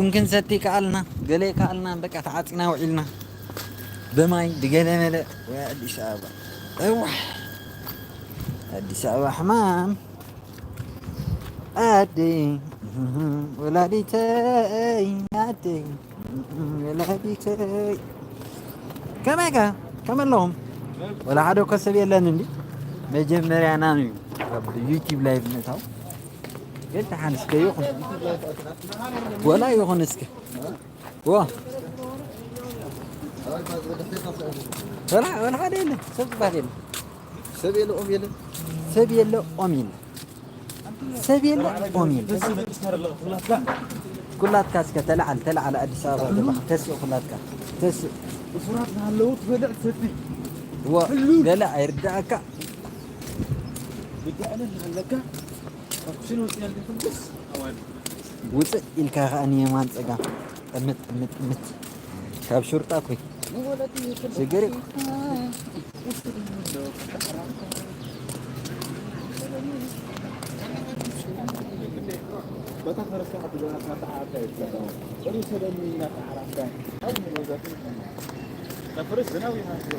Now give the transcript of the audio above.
ቡን ክንሰቲ ከኣልና፣ ገለ ከኣልና፣ በቃ ተዓጺና ውዒልና። ብማይ፣ ብገለ መለ፣ ወይ ኣዲስ ኣበባ። እዋሕ! ኣዲስ ኣበባ ሕማም። ኣደይ፣ ወላዲተይ፣ ኣደይ፣ ወላዲተይ። ከመይ ከ? ከመይ ኣለኹም? ወላ ሓደ እኮ ሰብ የለን እንዲ። መጀመርያና እዩ ኣብ ዩቲዩብ ላይቭ ምእታው። ግን ተሓን እስከ ይኹን። ወላ ይኹን እስከ። ዋ። ወላ፣ ወላ ሓደ የለን። ሰብ ዝበሃል የለን። ሰብ የለ፣ ኦም የለ። ሰብ የለ፣ ኦም የለ። ሰብ የለ፣ ኦም የለ። ኩላትካ እስከ ተለዓል፣ ተለዓል ኣዲስ ኣበባ ዘለኻ። ተስእ ኩላትካ። ተስእ። እሱራት እናሃለዉ ትበልዕ ትሰቲ። ዋ፣ ገለ ኣይርዳእካ። ብድዕነ እናሃለካ፣ ካብ ክሽነ ወፂኣ ልትፍልስ፣ ኣዋን። ውፅእ ኢልካ ከኣ ንየማን ጸጋም። ጥምት፣ ጥምት፣ ጥምት። ካብ ሹርጣ እኮ እዩ። ሽግር የብሉን። በታ ፈረስካ ክትገዛ እናተዓረፍካ እዩ ትሰደው። ጥሪ ውሰደኒ እናተዓረፍካ። ኣብ መገዛቱ ተፍርስ ዝናብ ይሃስቦ።